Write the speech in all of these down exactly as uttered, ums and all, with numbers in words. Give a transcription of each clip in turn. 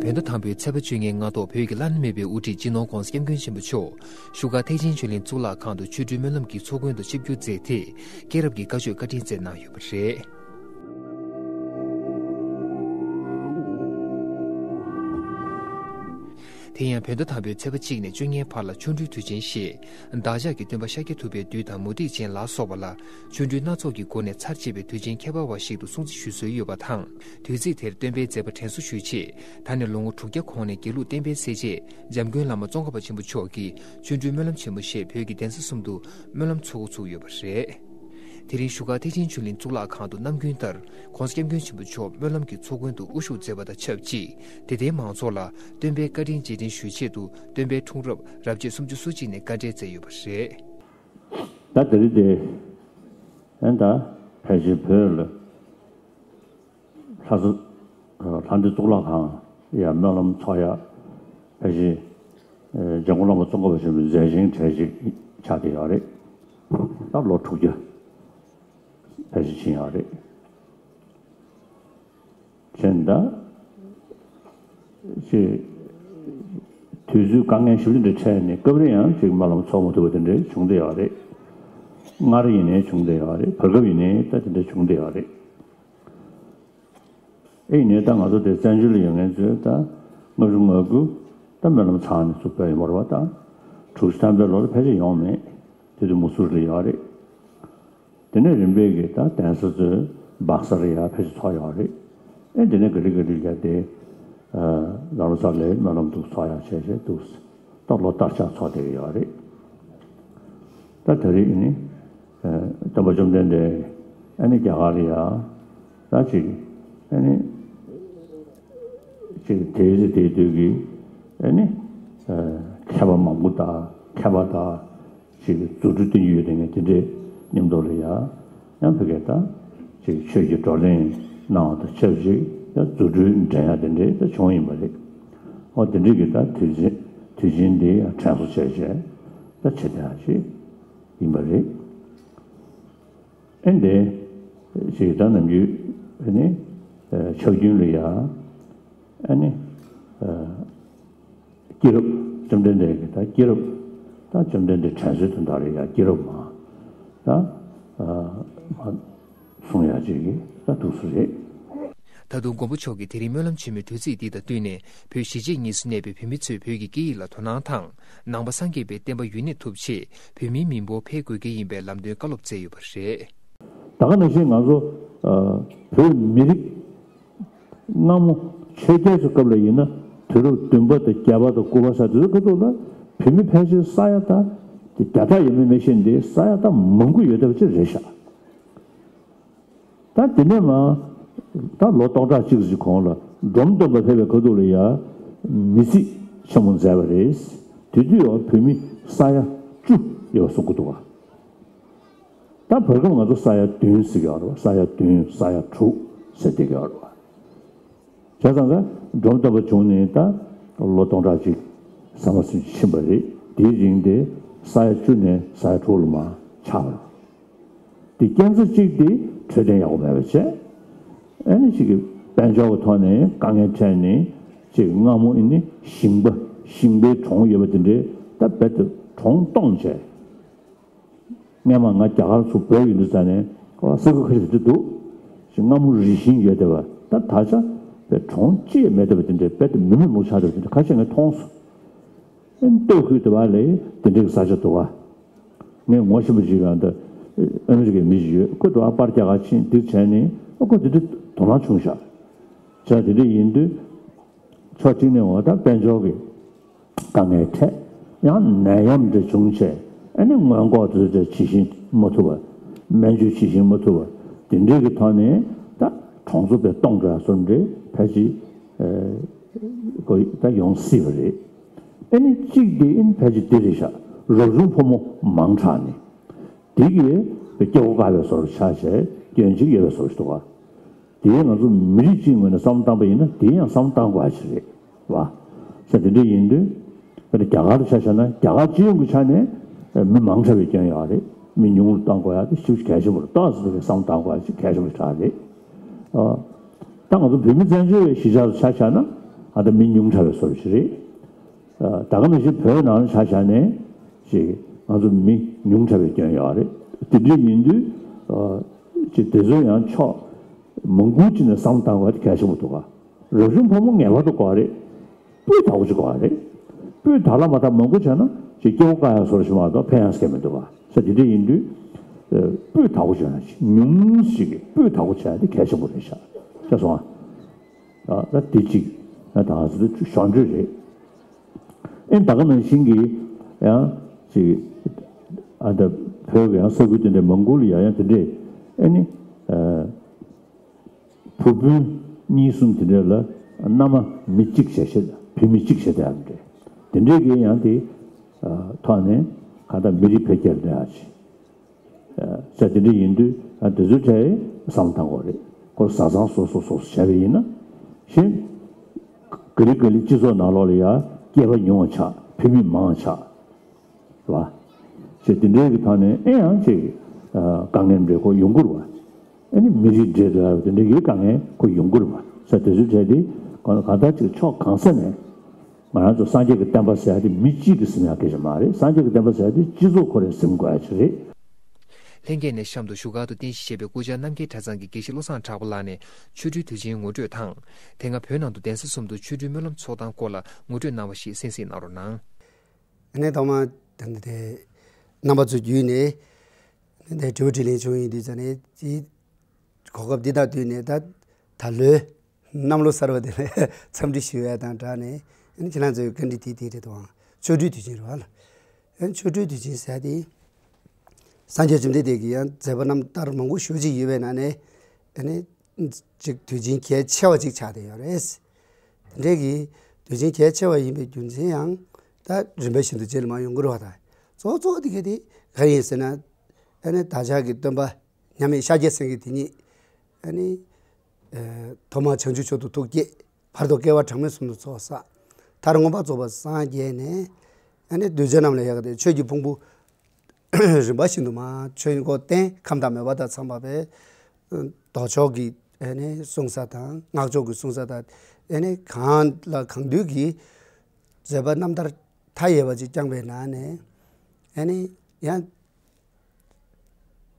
བོད་ཟླ་དང་པོའི་ཚེས་པ་བཅོ་ལྔའི་སྔ་དྲོ། བོད་ཀྱི་བླ་ན་མེད་པའི་དབུ་ཁྲིད་སྤྱི་ནོར་༧གོང་ས་༧སྐྱབས་མགོན་ཆེན་པོ་མཆོག་བཞུགས་སྒར་ཐེག་ཆེན་ཆོས་གླིང་གཙུག་ལག་ཁང་དུ་ཆོ་འཕྲུལ་སྨོན་ལམ་གྱི་ཚོགས་མགོན་དུ་ཆིབས་བསྒྱུར་མཛད་དེ། སྐྱེས་རབས་ཀྱི་བཀའ་ཆོས་བཀའ་དྲིན་སྩལ་གནང་ཡོད་པ་རེད། དེ་ཡང་བོད་ཟླ་དང་པོའི་ཚེས་པ་གཅིག་ནས་བཅོ་ལྔའི་བར་ལ་ཆོ་འཕྲུལ་དུས་ཆེན་ཞེས། བདག་ཅག་གི་སྟོན་པ་ཤཱཀྱ་ཐུབ་པའི་བདུད་དང་མུ་སྟེགས་ཅན་ལ་སོགས་པ་ལ། ཆོ་འཕྲུལ་སྣ་ཚོགས་ཀྱི་སྒོ་ནས་ཚར་བཅད་པའི་དུས་ཆེན་ཁྱད་པར་བ་ཞིག་ཏུ་སྲུང་བརྩི་ཞུ་སྲོལ་ཡོད་པ་དང་། དུས་ཚིགས་དེར་སྟོན་པའི་མཛད་པ་དྲན་གསོ་ཞུ་ཆེད། ད་ནས་ལོ་ངོ་དྲུག་བརྒྱ་གོང་ནས་དགེ་ལུགས་བསྟན་པའི་གསལ་བྱེད་འཇམ་མགོན་བླ་མ་ཙོང་ཁ་པ་ཆེན་པོ་མཆོག་གིས་ཆོ་འཕྲུལ་སྨོན་ལམ་ཆེན་མོ་ཞེས་བོད་ཀྱི་གདན་ས་གསུམ་དུ་སྨོན་ལམ་ཚོགས་འགོ་ཚུགས་ཡོད་པ་རེད། དེ་རིང་བཞུགས་སྒར་ཐེག་ཆེན་ཆོས་གླིང་གཙུག་ལག་ཁང་དུ་ནམ་རྒྱུན་ལྟར་༧གོང་ས་༧སྐྱབས་མགོན་ཆེན་པོ་མཆོག་སྨོན་ལམ་གྱི་ཚོགས་མགོན་དུ་དབུ་བཞུགས་མཛད་པ་དང་ཆབས་ཅིག་དད་ལྡན་མང་ཚོགས་ལ་སྟོན་པའི་བཀའ་དྲིན་རྗེས་དྲན་ཞུ་ཆེད་དུ་སྟོན་པའི་འཁྲུངས་རབས་རབ་བྱེད་སུམ་ཅུ་སོ་གཅིག་ནས་བཀའ་འགྲེལ་མཛད་ཡོད་པ་རེད། ད་དེ་རིང་དེ་ཨན་ད་ཕལ་ཆེར་བོད་ལ་ལྷ་ས་ལྷ་ལྡན་གཙུག་ལག་ཁང་ཡ་སྨོན་ལམ་ཚོགས་ཡ་ཕལ་ཆེར་འཇམ་མགོན་བླ་མ་ཙོང་ཁ་པ་ཆེན་པོའི་མཛད་ཆེན་གྲས་ཅིག་ཆགས་བསྡད་ཡོད་རེད། ད་ལོ་དྲུག་བརྒྱ་ཕལ་ཆེར་ཕྱིན་ཡོད་རེད། ཕྱིན་ད་ཅིག་དུས་ཚོད་དཀའ་ངལ་ཞིབ་ཏུ་འདྲ་འཕྲད་ནས་སྐབས་རེ་ཡང་ཅིག་སྨོན་ལམ་ཚོགས་མ་ཐུབ་པ་དེ་འདྲ་བྱུང་བསྡད་ཡོད་རེད། སྔར་ཡིན་ནའི་བྱུང་བསྡད་ཡོད་རེད། བར་སྐབས་ཡིན་ནའི་ད་དེ་འདྲ་བྱུང་བསྡད་ཡོད་རེད། ཨེ་ཡིན་ནའི་ད་ང་ཚོ་དེ་བཙན་བྱོལ་ལ་ཡོད་མཁན་ཚོས་ད་ལྔ་བཅུ་ང་དགུ་ད་སྨོན་ལམ་ཚང་ནས་ཚུགས་པ་ཡིན་པ་རེད་བ། ད་དྲུག་ཅུ་ཐམ་པའི་ལོ་ལ་ཕལ་ཆེར་ཡོང་མེད། དེ་དུས་མུ་སུར་ལ་ཡོད་རེད། དེ་ནས་རིམ་པས་ཀྱི་ད་གདན་ས་ཚོས་སྦག་སར་ཡ་ཕལ་ཆེར་ཚོགས་ཡོད་རེད། ཨེ་དེ་ནས་ག་ལེ་ག་ལེ་ཡ་དེ་ལ་ལོ་སར་ལའི་སྨོན་ལམ་འདུག་ཚོགས་ཡ་བྱས་བྱས་འདུག་ད་ལོ་ལྟར་ཆགས་ཚོགས་བསྡད་ཀྱི་ཡོད་རེད། ད་དེ་རིང་ནི་སྟོན་པ་བཅོམ་ལྡན་འདས་ཨ་ནི་རྒྱ་གར་ལ་ཡ་ད་ཅིག་ཨ་ནི་ཅིག་དེའི་དེའི་དུས་ཀྱི་ཨ་ནི་མཁས་པ་མང་པོ་དང་མཁས་པ་དང་ཅིག་རྫུ་འཕྲུལ་སྟོན་རྒྱུ་ཡོད་དེ་ངས་དེ་འདྲའི་མཉམ་དུ་ལ་ཡ་ཡང་ཕ་གི་ད་ཅིག་ཆོས་ཀྱི་བགྲོ་གླེང་གནང་བ་དང་ཆབས་ཅིག་ཡང་རྫུ་འཕྲུལ་འགྲན་ཡ་དེ་འདྲའི་ད་བྱུང་ཡིན་པ་རེད། ཨོ་དེ་འདྲའི་གི་ད་དུས་ཆེན་དུས་ཆེན་འདི་ཡང་དྲན་གསོ་བྱས་བྱས་ད་བྱེད་ཐུབ་ཡ་ཞིག་ཡིན་པ་རེད། ཨེ་འདི་ཞིག་ད་ནམ་རྒྱུན་ཨ་ནི་ཕྱག་རྒྱུན་ལ་ཡ་ཨ་ནི་སྐྱེས་རབས་བཅོམ་ལྡན་འདས་ཀྱི་ད་སྐྱེས་རབས་ད་བཅོམ་ལྡན་འདས་དྲན་གསོའི་དོན་དག་ལ་ཡ་སྐྱེས་རབས་མ་ད་མ་གསུང་ཡ་ཅིག་གི་ད་འདུག་སེ་རེད། ད་དུང་མགོན་པོ་མཆོག་གིས་དེ་རིང་སྨོན་ལམ་ཆེན་མོའི་དུས་ཚིགས་འདི་དང་བསྟུན་ནས་བོད་གཞིས་བྱེས་གཉིས་སུ་གནས་པའི་བོད་མི་ཚོས་བོད་ཀྱི་སྐད་ཡིག་ལ་དོ་སྣང་དང་། ནང་པ་སངས་རྒྱས་པའི་བསྟན་པ་ཡུན་གནས་ཐུབ་ཆེད་བོད་མིའི་མི་འབོར་འཕེལ་དགོས་ཀྱི་ཡིན་པའི་ལམ་སྟོན་བཀའ་སློབ་སྩལ་ཡོད་པ་རེད། ད་ག་ནང་བཞིན་ང་ཚོ་ཨ་བོད་མི་རིགས་སྔ་མོ་ཆོས་རྒྱལ་ཚོའི་སྐབས་ལ་ཡིན་ན་དུས་རབས་བདུན་པ་དང་བརྒྱད་པ་དང་དགུ་པ་ས་དེ་ཚོའི་སྐབས་ཐོག་ལ་བོད་མི་ཕལ་ཆེར་ས་ཡ་ད་དེ་བརྒྱ་ཕྲག་ཡས་མས་མི་ཤེས་འདི་ས་ཡ་ད་མང་པོ་ཡོད་བསྡད་པ་ཅིག་རེད་ཤག་ད་དེ་ནས་མ་ད་ལོ་སྟོང་ཕྲག་གཅིག་ཙམ་གོང་ལ་འབྲོམ་སྟོན་པ་ཕེབས་པའི་ཁ་ཐུག་ལ་ཡ་མི་རྩིས་ཆེན་མོ་མཛད་པ་རེད། དེ་དུས་ཡང་བོད་མི་ས་ཡ་བཅུ་ཡོད་པ་གསུང་གི་འདུག་བ། ད་བར་སྐབས་ང་ཚོ་ས་ཡ་བདུན་ཟེར་གྱི་ཡོད་རེད་བ། ས་ཡ་བདུན་ས་ཡ་དྲུག་ཟེར་བསྡད་ཀྱི་ཡོད་རེད་བ། བྱས་ཙང་ཀ་འབྲོམ་སྟོན་པ་བྱུང་ནས་ད་ལོ་སྟོང་ཕྲག་གཅིག་ཟ་མ་ཟིན་ཕྱིན་པ་རེད། དེའི་རིང་དེ་ས་ཡ་བཅུ་ནས་ས་ཡ་དྲུག་ལ་མ་ཆགས་པ་རེད། དེ་རྐྱེན་རྩ་གཅིག་དེ་འཕྲོད་བསྟེན་ཡག་པོ་མེད་པ་བྱས། ཨ་ནི་ཅིག་གི་དཔལ་འབྱོར་གྱི་ཐོག་ནས་དཀའ་ངལ་འཕྲད་ནས་ཅིག་སྔ་མོ་ཨ་ནི་ཞིང་པ་ཞིང་པའི་གྲོང་ཡོད་པ་དེ་འདྲའི་ད་རྦད་དེ་གྲོང་སྟོངས་བྱས། སྔས་མ་ང་རྒྱ་གར་ཚུར་བོད་ཡོང་དུས་ཙ་ནས་ས་ཁུལ་ཁ་ཤས་དེ་འདུག་ཅིག་སྔ་མོ་རི་ཞིང་ཡོད་བསྡད་པ་ད་ད་ཆ་པའི་གྲོང་ཅི་ཡང་མེད་བསྡད་པ་དེ་འདྲའི་རྦད་དེ་མི་མི་ལོག་ཆགས་བསྡད་པ་དེ་འདྲ་ཁ་ཤས་ངས་མཐོང་སོང་། ཨ་ནི་སྟོད་ཁུལ་དེ་བ་ལ་དེ་འདྲའི་ས་ཆ་འདུག་ག་ངས་ངོ་ཤེས་པ་ཅིག་ཡང་ད་ཨ་མི་རི་ཀའི་མི་ཞིག་ཡོད། ཁོ་དུ་ཨ་པར་རྒྱ་གར་ཕྱིན་འདི་བྱས་ནས་ཨ་ཁོ་དེ་འདྲ་དོ་སྣང་བྱུང་ཤག་བྱས་དེ་འདྲ་ཡིན་དུས་ཕྱོགས་གཅིག་ནས་འོ་ད་དཔལ་འབྱོར་གྱི་དཀའ་ངལ་འཕྲད། ཡང་ནད་ཡམས་འདྲ་བྱུང་བྱས་ཨ་ནི་སྔོན་འགོག་དེ་ཚོ་ཇི་བཞིན་མ་ཐུབ་པ། སྨན་བཅོས་ཇི་བཞིན་མ་ཐུབ་པ། དེ་འདྲའི་གི་ཐོག་ནས་ད་གྲོང་ཚོ་དཔེ་སྟོངས་འགྲོ་ཡ་བཟོ་འདྲའི་ཕལ་ཆེར་ཨ་ད་ཡོང་སྲིད་པ་རེད། ཨ་ནི་གཅིག་དེ་ཨ་ནི་ཕལ་ཆེར་འདི་རེད་ཤག་རབ་བྱུང་ཕོ་མོ་མང་དྲགས་ནས། དེ་གིས་སྐྱེ་བོ་དཀའ་བའི་བཟོ་འདྲ་ཆགས་བྱས་སྐྱོན་ཅིག་ཡོད་པའི་བཟོ་འདྲ་འདུག་ག་དེ་ང་ཚོ་མི་རིགས་གཅིག་ངོས་ནས་བསམ་བློ་བཏང་པ་ཡིན་ན་དེ་ཡང་བསམ་བློ་བཏང་དགོས་ཡ་ཞིག་རེད་བ། ས་དེ་འདྲ་ཡིན་དུས་དཔེར་ན་རྒྱ་གར་ལ་ཆ་བཞག་ན་རྒྱ་གར་སྤྱི་ཡོངས་ཀྱི་ཆ་ནས་མི་མང་དྲགས་པའི་སྐྱོན་ཡོད་རེད། མི་ཉུང་རུ་གཏོང་དགོས་ཡ་དེ་ཞེ་པོ་གལ་ཆེན་པོ་རེད། ཏོག་ཙམ་དེ་བསམ་བློ་བཏང་དགོས་ཡ་ཞིག་གལ་ཆེན་པོ་ཞིག་རེད། ཨ། ད་ང་ཚོ་བོད་མི་བཙན་བྱོལ་བའི་གཞིས་ཆགས་སུ་ཆ་བཞག་ན་ ང་ད་མི་ཉུང་དྲགས་པའི་བཟོ་འདྲ་ཞིག་རེད། ད་ག་ནང་བཞིན་བོད་ནང་ལ་ཆ་བཞག་ནས་ཅིག་ང་ཚོ་མི་ཉུང་དྲགས་པའི་སྐྱོན་ཡོད་རེད། དེ་འདྲ་ཡིན་དུས་ཅིག་དེ་ཚོ་ཡང་ཕྱོགས་མང་པོ་ཅིག་ནས་བསམ་བློ་བཏང་དགོས་པ་དེ་གལ་ཆེན་པོ་འདུག་ག་རབ་བྱུང་ཕོ་མོ་ངེས་པར་དུ་དགོས་པ་རེད། སྤུས་དག་པོ་ཅིག་དགོས་པ་རེད། སྤུས་དག་ལ་མ་དག་མང་པོ་བྱས་ན་ཅིག་སྐྱེ་བོ་བཀག་ཡག་བཟོ་འདྲ་ཞིག་མ་གཏོགས་ཕན་ཡག་གང་ཡང་མི་འདུག་ག་ས་དེ་འདྲ་ཡིན་དུས་སྤུས་དག་པོ་བྱས་ན་ཉུང་ཞིག་གིས་སྤུས་དག་པོ་བྱས་ཏེ་གལ་ཆེན་པོ་རེད་ཤག་ཤེས་སོང་ཨ། ད་དེ་གཅིག་ད་ང་ཚོ་ཞོར་འཕྲོས་རེད། ཨེ་ད་ག་ནང་བཞིན་གྱི་ཡང་ཅིག་ཨ་ད་བོད་ཀྱི་ཡང་ས་ཁུལ་དེ་འདྲའི་མང་པོ་ལ་ཡང་ཡང་དེ་འདྲའི་ཨེ་ནི། བུ་སྤུན་གཉིས་གསུམ་དེ་འདྲ་ལ་མནའ་མ་མི་གཅིག་བྱས་བྱས་བུད་མེད་གཅིག་བྱས་བསྡད་ཡག་འདྲ། དེ་འདྲའི་གི་ཡང་དེ་ཐོག་ནས་གང་ལྟར་མི་རིགས་འཕེལ་རྒྱས་འགྲོ་ཡག་ཅིག་བྱས་དེ་འདྲ་ཡིན་དུས་ཡང་དེ་ཚོའི་གྲས་བསམ་བློ་བཏང་དགོས་རེད། ཁོ་བཟའ་ཚང་སོ་སོ་སོ་སོ་བྱས་པ་ཡིན་ན་གཞན་ག་ལེ་ག་ལེ་སྤྱི་ཚོགས་ནང་ལོགས་ལ་ཡང་སྐྱེས་པ་ཉུང་བ་ཆགས། བུད་མེད་མང་བ་ཆགས། རེད་བ། ཅེས་དེ་འདྲའི་གི་ཐོག་ནས་ཨེ་ཡང་ཅིག་དཀའ་ངལ་འདྲ་ཁོ་ཡོང་གི་རེད་བ། ཨེ་ནི་མི་རིགས་འདྲེས་འགྲོ་ཡག་དེ་འདྲའི་གི་དཀའ་ངལ་ཁོ་ཡོང་གི་རེད་བ། ས་དེ་ཚོའི་གྲས་དེ་གང་ལྟར་ཅིག་ཕྱོགས་གང་ས་ནས་ང་རང་ཚོ་སངས་རྒྱས་ཀྱི་བསྟན་པ་ཟེར་ཡག་དེ་མི་གཅིག་གིས་ཟིན་ཡག་སྐད་ཆ་མ་རེད། སངས་རྒྱས་ཀྱི་བསྟན་པ་ཟེར་ཡག་དེ་སྤྱི་ཚོགས་ཁོ་རང་ཟིན་དགོས་ཡག་ཅིག་རེད། ལྷན་རྒྱས་ནས་གཤམ་དུ་བཞུགས་སྒར་དུ་རྟེན་གཞི་བྱས་པའི་སྐུ་བཅར་རྣམ་རྒྱལ་གྲྭ་ཚང་གི་དགེ་བཤེས་བློ་བཟང་གྲགས་པ་ལགས་ནས་ཆོ་འཕྲུལ་དུས་ཆེན་ངོ་སྤྲོད་དང་། དེ་སྔ་བོད་ནང་དུ་གདན་ས་གསུམ་དུ་ཆོ་འཕྲུལ་སྨོན་ལམ་ཚོགས་སྟངས་སྐོར་ལ་ངོ་སྤྲོད་གནང་བ་ཞིག་གསན་གཟིགས་གནང་རོགས་གནང་། ཨ་ནི་ཐོག་མར་དེ་འདི་དེ་རྣམ་པ་ཚོ་བརྒྱུད་ནས་འདི་དྲི་བ་དྲིས་ལན་བྱུང་ཡིན་དུས་ཙ་ནས་ཅིག་གོ་སྐབས་འདི་དང་བསྟུན་ནས་ད་ད་ལོའི་གནམ་ལོ་གསར་པ་དེ་ལ་འཚམས་འདྲི་ཞུ་ཡ་དང་སྦྲགས་ནས་ཨ་ནི་ཁྱེད་རང་ཚོའི་བཀའ་འདྲི་དེ་དེ་རེད་དོ། ཆོ་འཕྲུལ་དུས་ཆེན་རེད་བ་ལ། ཨ་ནི་ཆོ་འཕྲུལ་དུས་ཆེན་ཟེར་དེ་སངས་རྒྱས་བཅོམ་ལྡན་འདས་ཀྱི་ཡང་མཛད་པ་རྣམ་ཐར་མང་པོ་ཞེ་ཅིག་ཡོད་པའི་ནང་ནས་ཨ་ནི་ཅིག་དུས་ཆེན་གལ་ཆེ་བ་ཅིག་ཆགས་བསྡད་ཡོད་རེད། དེ་འདྲའི་གི་དུས་ཆེན་གལ་ཆེ་བ་ཡིན་པའི་རྒྱུ་མཚན་ཡང་ད་རིམ་པ་བཞིན་དུ་རྗེས་ལ་མར་ཡོང་གི་རེད་བ། ད་གཙོ་བོ་གཙོ་བོ་དེ་ག་དེ་ག་རེ་ཡིན་ཟེར་ན་ཨ་ནི་བདག་ཅག་གི་སྟོན་པ་མཉམ་མེད་ཤཱཀྱ་སེང་གེ་དེ་ཉིད་ཨ་ནི་ཐོག་མར་བྱང་ཆུབ་མཆོག་ཏུ་ཐུགས་བསྐྱེད། བར་དུ་བསྐལ་པ་གྲངས་མེད་གསུམ་དུ་ཚོགས་བསགས། མཐར་མངོན་པར་རྫོགས་པར་སངས་རྒྱས་ནས་ཨ་ནི་གདུལ་བྱ་རྣམས་ལ་ཡག་སྟེ་ཆོས་ཀྱི་ཕུང་པོ་རིམ་པ་བཞིན་དུ་མར་ཆོས་འཁོར་བསྟན། ཁམས་དང་མོས་པ་དང་འཚམས་པ་བས་ལྡོག་ཕྱོགས་ཀྱི་ཨ་ནི་གསུང་ས་དང་སྔགས་ཕྱོགས་ཀྱི་གསུང་ས་དང་ཨ་ནི་གང་ལ་གང་འདུལ་གྱི་མཛད་པ་རྣམ་ཐར་མཐའ་ཡས་པ་ཅིག་བསྐྱངས་པའི་ནང་ནས་ཨ་ནི་ཡང་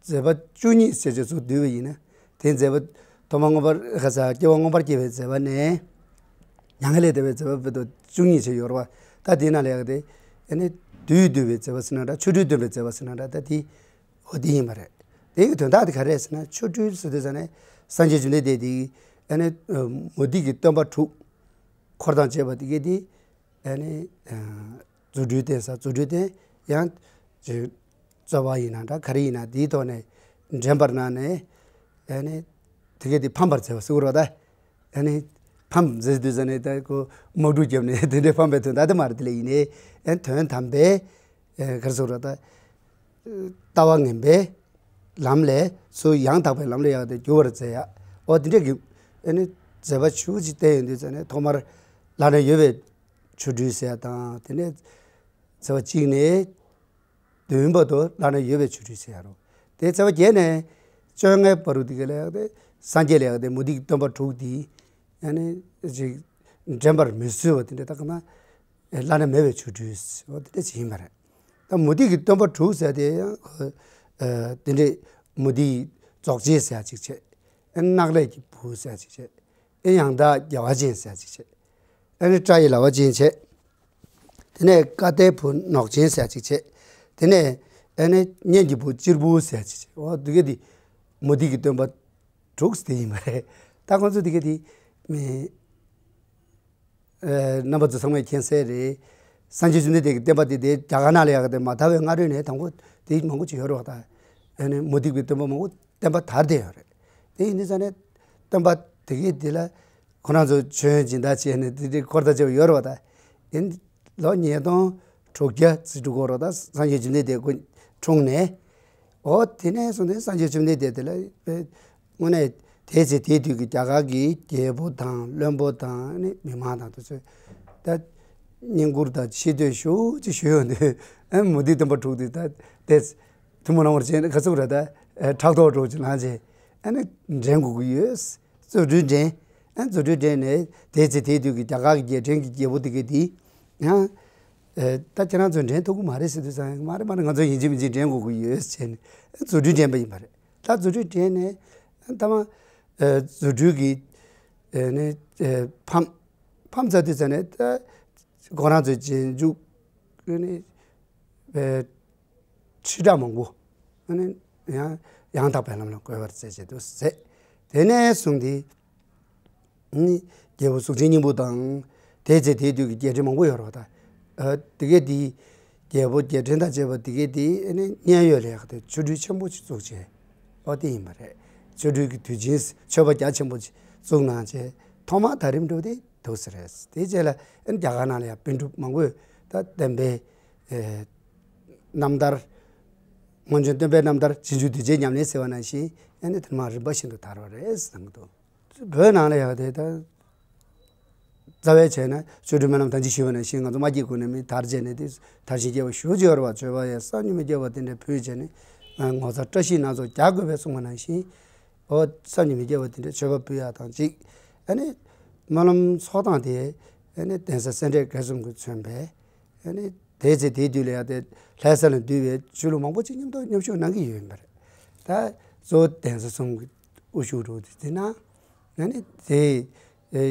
མཛད་པ་བཅུ་གཉིས་ཟེར་བྱས་ཚུར་བསྡུས་པ་ཡིན་ན་དེ་མཛད་པ་ཐོག་མ་མངོན་པར་ཁ་ས་སྐྱེ་བ་མངོན་པར་སྐྱེ་བའི་མཛད་པ་ནས་མྱ་ངན་ལས་འདས་པའི་མཛད་པ་བར་དུ་བཅུ་གཉིས་བྱས་ཡོད་རེད་བ། ད་དེའི་ནང་ལ་ཡག་དེ་ཨ་ནི་བསྡུས་བསྡུས་པའི་མཛད་པ་ཟེར་ན་འདྲ། ཆོ་འཕྲུལ་སྟོན་པའི་མཛད་པ་ཟེར་ན་འདྲ། ད་དེ་འོ་དེ་ཡིན་པ་རེད། དེ་གི་དོན་དག་དེ་ག་རེ་རེད་ཟེར་ན་ཆོ་འཕྲུལ་ཟེར་དུས་ཙ་ནས་སངས་རྒྱས་བཅོམ་ལྡན་འདས་དེ་ཨ་ནི་མུ་སྟེགས་ཀྱི་སྟོན་པ་དྲུག་འཁོར་དང་བཅས་པ་དེ་གས་དེ་ཨ་ནི་རྫུ་འཕྲུལ་བསྟན་ས་རྫུ་འཕྲུལ་བསྟན་ཡང་ཅིག་རྩོད་པ་ཡིན་ན་འདྲ་ག་རེ་ཡིན་ན་དེའི་ཐོག་ནས་འདྲེན་པར་གནང་ནས་ཨ་ནི་དེ་གས་དེ་ཕམ་པར་མཛད་པ་ཟེར་བ་རེད་ད། ཨ་ནི་ཕམ་མཛད་དུས་ཙ་ནས་ད་ཁོ་དམག་འཁྲུག་བརྒྱབ་ནས་དེ་འདྲའི་ཕམ་པའི་དོན་དག་དེ་མ་རེད། དེ་ལས་ཡིན་ནའི་ཨ་ནི་དོན་དམ་པའི་ག་རེ་ཟེར་བ་རེད་ད། ལྟ་བ་ངན་པའི་ལམ་ལས་ཚུར་ཡང་དག་པའི་ལམ་ལ་ཡག་སྟེ་འགྱུར་བར་མཛད་ཡ། འོ་དེ་འདྲས་ཀྱི་ཨ་ནི་མཛད་པ་ཆེ་བོ་ཅིག་བསྟན་ཡོང་དུས་ཙ་ནས་ཐོག་མར་བླ་ན་མེད་པའི་ཆོ་འཕྲུལ་ཟེར་ཡ་དང་དེ་ནས་ཚེས་པ་གཅིག་ནས་བདུན་བར་དུ་བླ་ན་མེད་པའི་ཆོ་འཕྲུལ་ཟེར་ཡ་རོ། དེ་ཚེས་པ་བརྒྱད་ནས་བཅོ་ལྔའི་བར་དུ་དེ་ག་ལ་ཡག་སྟེ་སངས་རྒྱས་ལ་ཡག་སྟེ་མུ་སྟེགས་ཀྱི་སྟོན་པ་དྲུག་དེ་ཨ་ནི་ཅིག་འདྲེན་པར་མི་བཟོད་པ་དེ་འདྲ་ད་ག་ན་བླ་ན་མེད་པའི་ཆོ་འཕྲུལ་ཟེར་བ་དེ་འདྲ་ཅིག་ཡིན་པ་རེད། ད་མུ་སྟེགས་ཀྱི་སྟོན་པ་དྲུག་ཟེར་དེ་ཡང་ཨ་དེ་འདྲས་མུ་སྟེགས་རྫོགས་ཆེན་ཟེར་ཡ་ཅིག་བྱས། ཨེ་ནག་ལས་ཀྱི་བུ་ཟེར་ཡ་ཅིག་བྱས། ཨེ་ཡང་དག་རྒྱལ་བ་ཅན་ཟེར་ཡ་ཅིག་བྱས། ཨེ་ནི་སྐྲ་ཡི་ལ་བ་ཅན་བྱས། དེ་ནས་ཀ་ཏའི་བུ་ནོག་ཅན་ཟེར་ཡ་ཅིག་བྱས། དེ་ནས་ཨེ་ནི་གཉེན་གྱི་བུ་གཅེར་བུ་ཟེར་ཡ་ཅིག་བྱས། འོ་དེ་ག་དེ་མུ་སྟེགས་ཀྱི་སྟོན་པ་དྲུག་དེ་ཡིན་པ་རེད། ད་ཁོང་ཚོ་དེ་ག་དེ་མི་ཨེ་རྣམ་པ་ཚོ་ཚང་མས་མཁྱེན་གསལ་རེད། སངས་རྒྱས་བཅོམ་ལྡན་འདས་ཀྱི་བསྟན་པ་དེ་དེ་རྒྱ་གར་ནང་ལ་ཡག་དེ་མ་དར་བའི་སྔ་རོལ་ནས་དང་པོ་དེ་མང་པོ་ཅིག་ཡོད་རེད་བ། ད་ཨ་ནི་མུ་སྟེགས་པའི་སྟོན་པ་མང་པོ་བསྟན་པ་དར་བསྡད་ཡོད་རེད། དེ་ཡིན་དུས་ཙ་ནས་སྟོན་པ་དེ་གའི་དེ་ལ་ཁོ་རང་ཚོ་མཆོད་ཡོན་སྦྱིན་བདག་བྱས་ནས་དེ་འདྲའི་འཁོར་དང་བཅས་པ་ཡོད་རེད་བ། ད་ཡིན་ལོ་ཉིས་སྟོང་དྲུག་བརྒྱ་ཙམ་འགྲོ་གི་ཡོད་རེད། ད་སངས་རྒྱས་བཅོམ་ལྡན་འདས་སྐུ་འཁྲུངས་ནས། འོ་དེ་ནས་བཟུང་སྟེ་སངས་རྒྱས་བཅོམ་ལྡན་འདས་དེ་ལ་དངོས་གནས་དེའི་ཚེ་དེའི་དུས་ཀྱི་རྒྱ་གར་གྱི་རྒྱལ་པོ་དང་བློན་པོ་དང་ནི་མི་མང་དང་དེ་ཚོས་ད་བསྙེན་བཀུར་དང་ཆེ་བསྟོད་ཞེ་པོ་ཅིག་ཞུས་ཡོང་དུས་ཨ་མུ་སྟེགས་སྟོན་པ་དྲུག་དེ་ད་དེ་ཐུན་མོང་མ་ཡིན་པ་ཅིག་ག་ཚོད་རེད། ད་ཕྲག་དོག་འདྲ་པོ་ཅིག་ལངས་བྱས་ཨ་ནི་འདྲེན་དགོས་ཀྱི་ཡོད། རྫུ་འཕྲུལ་འདྲེན་ ཨ་རྫུ་འཕྲུལ་སྤྲད་ནས་དེའི་ཚེ་དེའི་དུས་ཀྱི་རྒྱ་གར་གྱི་རྒྱལ་ཕྲན་གྱི་རྒྱལ་པོ་དེ་གས་དེ་ཡང་ཨ་ད་ཁྱེད་རང་ཚོས་འདྲེན་ཐུབ་ཀྱི་མ་རེད་ཟེར་དུས་ཙང་། མ་རེད་མ་རེད། ང་ཚོ་ཡིན་གཅིག་མིན་གཅིག་འདྲེན་དགོས་ཀྱི་ཡོད་ཟེར་ནས་ཨ་རྫུ་འཕྲུལ་འདྲེན་པ་ཡིན་པ་རེད། ད་རྫུ་འཕྲུལ་འདྲེན་ནས་ཨ་ད་མ་ཨ་རྫུ་འཕྲུལ་གྱི་ཨ་ནི་ཨ་ཕམ་ཕམ་ཚར་དུས་ཙང་ནས་ད་ཁོ་རང་ཚོའི་རྗེས་འཇུག་ཨ་ནི་ཨ་ཁྲི་ཕྲག་མང་པོ་ཨ་ནི་ཡང་ཡང་དག་པའི་ལམ་ལ་བཀོད་པར་མཛད་བྱས་འདུག་ཟེར། དེ་ནས་བཟུང་སྟེ་ཨ་ནི་རྒྱལ་པོ་གཟུགས་ཅན་སྙིང་པོ་དང་། དེའི་ཚེ་དེའི་དུས་ཀྱི་རྒྱལ་ཕྲན་མང་པོ་ཡོད་རེད་པ། ད་ཨ་དེ་གས་དེ་རྒྱལ་པོ་རྒྱལ་ཕྲན་དང་བཅས་པ་དེ་གས་དེ་ཨ་ནི་མཉན་ཡོད་ལ་ཡག་དེ་ཆོ་འཕྲུལ་ཆེན་པོ་ཅིག་བཙུགས་བྱས། ཨོ་དེ་ཡིན་པ་རེད། ཆོ་འཕྲུལ་གྱི་དུས་ཆེན་མཆོད་པ་རྒྱ་ཆེན་པོ་ཅིག་བཙུགས་གནང་བྱས། ཐོག་མར་ད་རིམ་གྲོ་དེ་འདུག་ཟེར་རེད། དེའི་རྗེས་ལ་ཨ་ནི་རྒྱ་གར་ནང་ལ་ཡང་པཎ་གྲུབ་མང་པོས་ད་བསྟན་པའི་ཨེ་རྣམ་ཐར། སྔོན་བྱོན་སྟོན་པའི་རྣམ་ཐར། རྗེས་འཇུག་གདུལ་བྱའི་ཉམས་ལེན་ཟེར་བ་ནང་བཞིན་ཨ་ནི་དེ་མར་རིམ་པ་བཞིན་དུ་དར་བ་རེད་ཟེར་གྱི་འདུག་བོད་ནང་ལ་ཡང་དེ་ལྟར་རྩ་བའི་བྱས་ན་ཆོ་འཕྲུལ་སྨོན་ལམ་ད་ཅི་ཞུས་པ་ནང་བཞིན་ང་ཚོ་མ་སྐྱེས་གོང་ནས་མི་དར་བྱས་ནས་དེ་དར་ཞིང་རྒྱས་པ་ཞུ་བྱས་ཡོད་རེད་པ། མཆོད་པ་ཡང་བསམ་གྱིས་མི་ཁྱབ་པ་དེ་འདྲ་ཕུལ་བྱས་ནས་ངོ་མཚར་བཀྲ་ཤིས་སྣ་ཚོགས་རྒྱག་དགོས་པའི་གསུངས་པ་ནང་བཞིན། ཨོ་བསམ་གྱིས་མི་ཁྱབ་པ་དེ་འདྲ་མཆོད་པ་ཕུལ་ཡག་དང་གཅིག་ཨ་ནི་སྨོན་ལམ་ཚོགས་སྟངས་དེ་ཨ་ནི་གདན་ས་སེ་འབྲས་དགེ་གསུམ་གྱིས་མཚོན་པའི་ཨ་ནི་དེའི་ཚེ་དེའི་དུས་ལ་ཡང་དེ་ལྷ་ས་ལ་འདུས་པའི་ཆོས་ལུགས་མང་པོ་ཅིག་མཉམ་དུ་མཉམ་ཞུགས་གནང་གི་ཡོད་པ་རེད། ད་གཙོ་བོ་གདན་ས་གསུམ་གྱི་དབུ་བཞུགས་རུ་དེ་དེ་ན་ཨ་ནི་དེ་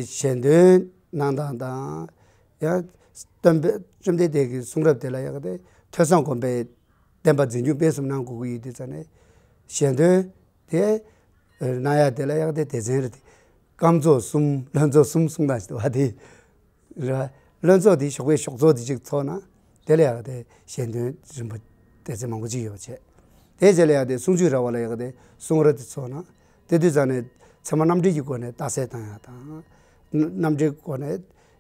ཞལ་འདོན་གནང་སྟངས་དང་། ཡང་སྟོན་པའི་བཅོམ་ལྡན་འདས་ཀྱི་གསུང་རབ་དེ་ལ་ཡང་དེ་ཐོས་བསམ་སྒོམ་པའི་བསྟན་པ་འཛིན་སྐྱོང་སྤེལ་གསུམ་གནང་དགོས་ཀྱི་ཡོད་དུས་ཙང་ནས་ཞལ་འདོན་དེ་གནང་ཡག་དེ་ལ་ཡང་དེ་སྡེ་ཚན་རེད་དེ། སྐམ་ཚོགས་གསུམ། བློན་ཚོགས་གསུམ་གསུངས་གནང་ཞིག་འདུག་པ་དེ་རེད་པ། བློན་ཚོགས་དེ་ཞོགས་པའི་ཞོགས་ཚོགས་དེ་གཅིག་ཚོགས་ན། དེ་ལ་ཡང་དེ་ཞལ་འདོན་རིམ་པ་སྡེ་ཚན་མང་པོ་ཅིག་ཡོད་པ་བྱས། དེ་རྗེས་ལ་ཡང་དེ་གསུང་ཆོས་ར་བ་ལ་ཡང་དེ་གསུང་རབ་དེ་ཚོགས་ན། དེ་དུས་ཙང་ནས་ཚད་མ་རྣམ་འགྲེལ་གྱི་སྒོ་ནས་རྟགས་གསལ་བཏང་ཡག་དང་། རྣམ་འགྲེལ་སྒོ་ནས་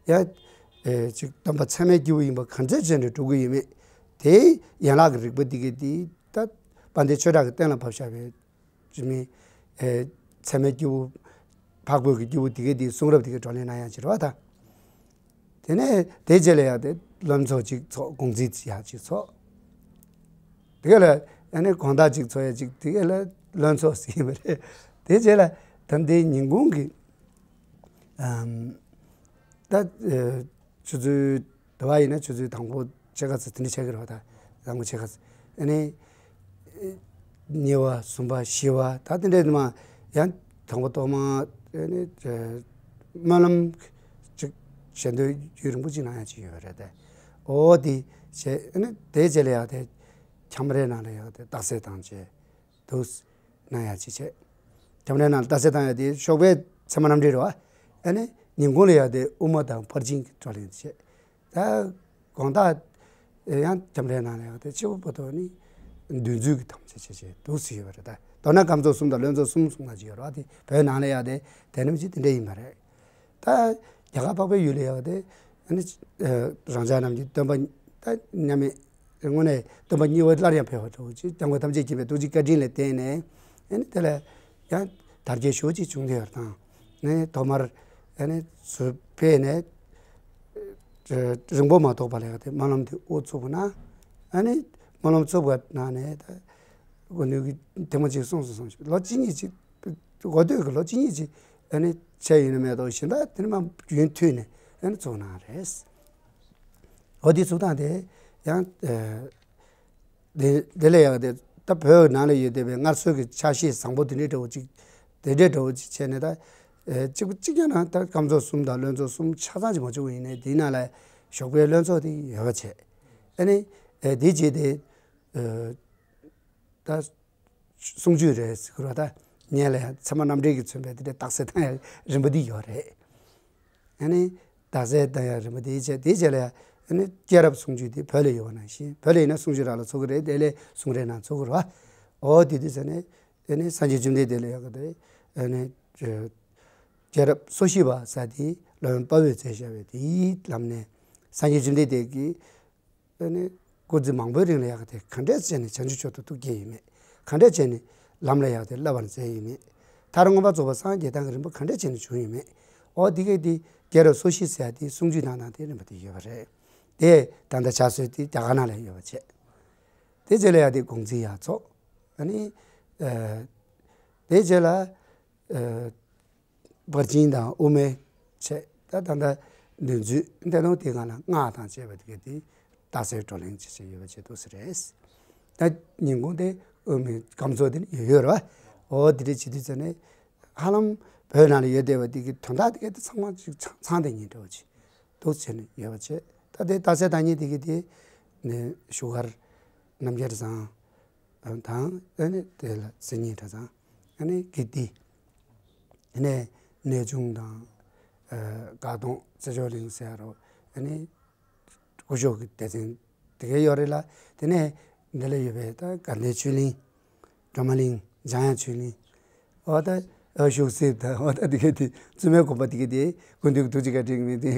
ཡང་ཨེ་ཅིག་སྟོན་པ་ཚད་མའི་སྐྱེས་བུ་ཡིན་པ་ག་འདྲ་བྱས་ནས་སྒྲུབ་ཀྱི་ཡོད་མེད། དེའི་ཡན་ལག་གི་རིགས་པ་འདི་གས་འདི་ད་དཔལ་ལྡན་ཆོས་གྲགས་ཀྱིས་གཏན་ལ་ཕབ་བཞག་པའི་ཅི་མི་ཨེ་ཚད་མའི་སྐྱེས་བུ། འཕགས་བོད་ཀྱི་སྐྱེས་བུ་འདི་གས་འདི་གསུང་རབ་འདི་གས་བགྲོ་གླེང་གནང་ཡག་ཅིག་རེད་པ་ད། དེ་ནས་དེ་རྗེས་ལ་ཡང་དེ་བློན་ཚོགས་ཅིག་ཚོགས། དགོངས་རྩིས་ཡག་ཅིག་ཚོགས། དེ་གས་ལ་ཨ་ནི་དགོངས་དག་ཅིག་ཚོགས་ཡག་ཅིག་དེ་གས་ལ་བློན་ཚོགས་ཟེར་གྱི་ཡོད་རེད། དེ་རྗེས་ལ་ད་འདི་ཉིན་གུང་གི་ཨམ་ད་ཨེ་ཆུ་ཚོད། དེ་བ་ཡིན་ན་ཆུ་ཚོད་དང་པོ་ཕྱེད་ཀ་ཙམ་དེ་འདྲ་ཆགས་ཀྱི་རེད་པ་ད། དང་པོ་ཕྱེད་ཀ་ཙམ། ཨ་ནི་གཉིས་པ་གསུམ་པ་བཞི་པ་ད་དེ་འདྲ་དུ་མ་ཡང་དང་པོ་ཐོག་མ་ཨ་ནི་སྨོན་ལམ་ཅིག་ཞལ་འདོན་རྒྱུན་རིང་པོ་ཅིག་གནང་ཡག་ཅིག་ཡོད་པ་རེད་དེ། ཨོ་དེ་བྱས། ཨ་ནི་དེ་རྗེས་ལ་ཡང་དེ་ཁྱམས་རའི་ནང་ལ་ཡང་དེ་རྟགས་གསལ་བཏང་བྱས། འདུག་གནང་ཡག་ཅིག་བྱས། ཁྱམས་རའི་ནང་ལ་རྟགས་གསལ་བཏང་ཡག་དེ་ཞོགས་པའི་ཚད་མ་རྣམ་འགྲེལ་རེད་པ། ཨ་ནི་ཉིན་གུང་ལ་ཡང་དེ་དབུ་མ་དང་ཕར་ཕྱིན་གྱི་བགྲོ་གླེང་བྱས། ད་དགོང་དག་ཡང་ཁྱམས་རའི་ནང་ལ་ཡང་དེ་ཕྱི་པོ་བར་དུ་ནི་འདུལ་འཛོམས་ཀྱི་དམ་བཅའ་བྱས་བྱས་འདུག་ཟེར་ཡོད་པ་རེད་ད། མདོར་ན་སྐམ་ཚོགས་གསུམ་དང་བློན་ཚོགས་གསུམ་གསུངས་གནང་བྱས་ཡོད་རེད་པ། དེ་བོད་ནང་ལ་ཡང་དེ་དེ་ནམ་ཞིག་དེ་འདྲ་ཡིན་པ་རེད། ད་རྒྱ་གར་འཕགས་པའི་ཡུལ་ལ་ཡང་དེ་ཨ་ནི་རང་ཅག་རྣམས་ཀྱི་སྟོན་པ་ད་མཉམ་མེད། དངོས་གནས་སྟོན་པ་གཉིས་པ་སླར་ཡང་འཕེལ་བ་འདྲ་བོ་ཅིག་སྐྱབས་མགོན་ཐམས་ཅད་མཁྱེན་པའི་ཐུགས་རྗེ་བཀའ་དྲིན་ལ་བརྟེན་ནས་ཨ་ནི་དེ་ལ་ཡང་དར་རྒྱས་ཤུགས་ཆེ་བྱུང་བསྡད་ཡོད་རེད་དང་། ཨ་ནི་ཐོག་མར་ཨ་ནི་ཟུར་ཕེབས་ནས་རིང་པོ་མ་ཐོགས་པ་ལ་ཡང་དེ་སྨོན་ལམ་དེ་དབུ་ཚུགས་པ་ན། ཨ་ནི་སྨོན་ལམ་ཚུགས་པ་ནང་ནས་ད་སྒོ་ནུས་ཀྱི་ཐེངས་མ་གཅིག་གསུངས་སོང་གསུངས་ཤིང་ལོ་གཅིག་གཉིས་ཅིག་འགོ་སྟོད་ཀྱི་ལོ་གཅིག་གཉིས་ཅིག་ཨ་ནི་བྱས་ཡོད་ན་མེད་དོ། གཞན་དག་དེ་ནི་མ་རྒྱུན་མཐུད་ནས་ཨ་ནི་ཚུགས་གནང་རེད། འོ་དེ་ཚུགས་སྟངས་དེ་ཡང་ཨ་དེ་དེ་ལས་ཡག་དེ་ད་བོད་ནང་ལ་ཡོད་བསྡད་པའི་སྔར་སྲོལ་གྱི་ཆ་ཤས་བཟང་པོ་དེ་འདྲའི་འདྲ་བོ་ཅིག་དེ་འདྲའི་འདྲ་བོ་ཅིག་བྱས་ནས་ད་ཨ་གཅིག་པུ་གཅིག་རྐྱང་ན་ད་སྐམ་ཚོགས་གསུམ་དང་བློན་ཚོགས་གསུམ་ཆ་ཚང་ཅིག་མ་བྱུང་བ་ཡིན་ནའི་དེའི་ནང་ལ་ཞོགས་པའི་བློན་ཚོགས་དེ་ཡོད་པ་བྱས། ཨ་ནི་ཨ་དེ་རྗེས་དེ་ཨ་ད། གསུང་ཆོས་རེད་ཟེར་གྱི་རེད་པ་ད། སྔོན་ལ་ཡང་ཚད་མ་རྣམ་འགྲེལ་གྱིས་མཚོན་པའི་དེ་འདྲའི་རྟགས་གསལ་བཏང་ཡག་རིམ་པ་འདི་ཡོད་རེད། ཨ་ནི་རྟགས་གསལ་བཏང་ཡག་རིམ་པ་འདི་བྱས། དེའི་རྗེས་ལ་ཡང་ཨ་ནི་སྐྱེས་རབས་གསུང་ཆོས་དེ་བོད་ལ་ཡོད་པ་ནང་བཞིན། བོད་ལ་ཡིན་ན་གསུང་ཆོས་ར་ལ་ཚོགས་ཀྱི་རེད། དེ་ལས་གསུང་རབ་ནང་ཚོགས་ཀྱི་རེད་པ། འོ་དེ་དུས་ཙ་ནས་ཨ་ནི་སངས་རྒྱས་བཅོམ་ལྡན་འདས་ལ་ཡག་གི་དེ་ཨ་ནི་སྐྱེས་རབས་སོ་བཞི་པ་ཟེར་དེ་སློབ་དཔོན་དཔའ་བོས་མཛད་བཞག་པའི་དེའི་ལམ་ནས་སངས་རྒྱས་བཅོམ་ལྡན་འདས་ཀྱིས། ཨ་ནི་སྐུ་ཚེ་མང་པོའི་རིང་ལ་ཡག་དེ་ག་འདྲས་བྱས་ནས་བྱང་ཆུབ་མཆོག་ཏུ་ཐུགས་བསྐྱེད་ཡོད་མེད། ག་འདྲས་བྱས་ནས་ལམ་ལ་ཡག་དེ་བསླབ་པར་མཛད་ཡོད་མེད། མཐར་མངོན་པར་རྫོགས་པར་སངས་རྒྱས་སྟངས་ཀྱི་རིམ་པ་ག་འདྲས་བྱས་ནས་བྱུང་ཡོད་མེད། འོ་འདི་གས་དེ་སྐྱེས་རབས་སོ་བཞི་ཟེར་ཡག་དེ་གསུང་ཆོས་ནང་ན་དེ་རིམ་པ་དེ་ཡོད་པ་རེད། དེ་ད་ལྟ་ཕྱག་སྲོལ་དེ་རྒྱ་གར་ནང་ལ་ཡོད་པ་བྱས། དེ་རྗེས་ལ་ཡག་དེ་དགོངས་རྩིས་ཡག་ཚོགས། ཨ་ནི་ཨ་དེ་རྗེས་ལ་ཨ། པར་ཆེན་དང་དབུ་མའི་ཆེད་ད་ད་ལྟ་འདོན་ཚུལ་འདི་དང་དེ་སྒང་ལ་སྔགས་དང་བཅས་པ་དེ་ག་དེ་རྟགས་གསལ་བགྲོ་གླེང་བྱེད་བྱེད་ཡོད་པ་བྱེད་འདུག་ཟེར་རེད། ད་ཉིན་གུང་དེ་དབུ་མའི་སྐབས་འཚོགས་དེ་ནི་ཡོད་ཡོད་རེད་བ། འོ་དེ་འདྲ་བྱེད་དུས་ཙམ་ནས་ཧ་ལམ་བོད་ནང་ལ་ཡོད་བསྡད་པ་དེ་གི་དོན་དག་དེ་ག་དེ་ཚང་མ་ཅིག་ཚང་ཚང་དེ་ཉིད་འདྲ་བ་ཅིག་འདུག་བྱས་ནས་ཡོད་པ་བྱེད། ད་དེ་རྟགས་གསལ་བདག་ཉིད་དེ་གི་དེ་ནས་བཞུགས་སྒར་རྣམ་རྒྱལ་བཟང་དང་ཨ་ནི་དེ་ལ་སེང་གེ་གྲྭ་ཚང་ཨ་ནི་དགེ་ལྡི། དེ་ནས་གནས་ཆུང་དང་། ཨ། དགའ་གདོང་རྩེ་མཆོག་གླིང་ཟེར་ཡ་རོ། དེ་ནས་སྐུ་ཞབས་ཀྱི་སྡེ་ཚན་དེ་ག་ཡོད་རེད་ལ། དེ་ནས་འདི་ལ་ཡོད་པའི་ད་དགའ་ལྡན་ཆོས་གླིང་། སྒྲོལ་མ་གླིང་། འཇམ་དབྱངས་ཆོས་གླིང་། འོ་ད་ཨ་ཤུག་སེབ་དང་འོ་ད་དེ་ག་དེ་བཙུན་མའི་དགོན་པ་དེ་ག་དེ་ཀུན་འདུས་ཐུགས་རྗེ་བཀའ་དྲིན་མི་དེ་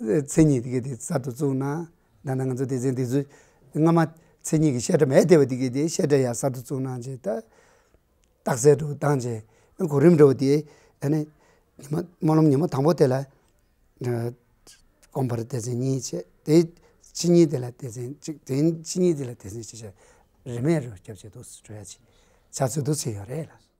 མཚན་ཉིད་དེ་ག་དེ་གསར་དུ་བཙུགས་གནང་། ད་ནང་ང་ཚོ་སྡེ་ཚན་དེ་ཚོ་སྔ་མ་མཚན་ཉིད་ཀྱི་བཤད་གྲྭ་མེད་བསྡད་པ་དེ་ག་དེ་བཤད་གྲྭ་ཡང་གསར་དུ་བཙུགས་གནང་བྱས་ད། རྟགས་གསལ་འདྲ་བོ་བཏང་རྗེས་གོ་རིམ་འདྲ་བོ་དེ་ཨ་ནི་ཉི་མ་སྨོན་ལམ་ཉི་མ་དང་པོ་དེ་ལ་དགོན་པར་སྡེ་ཚན་གཉིས་བྱས། དེ་ཕྱི་ཉིན་དེ་ལ་སྡེ་ཚན་གཅིག་དེ་ཕྱི་ཉིན་དེ་ལ་སྡེ་ཚན་གཅིག་བྱས། རིན་མེད་རུ་སྐྱབས་བྱེད་དུ་འགྲོ་ཡ་ཅིག་བྱ་ཚུལ་དུ་ཚུད་ཡོད་རེད་ལ།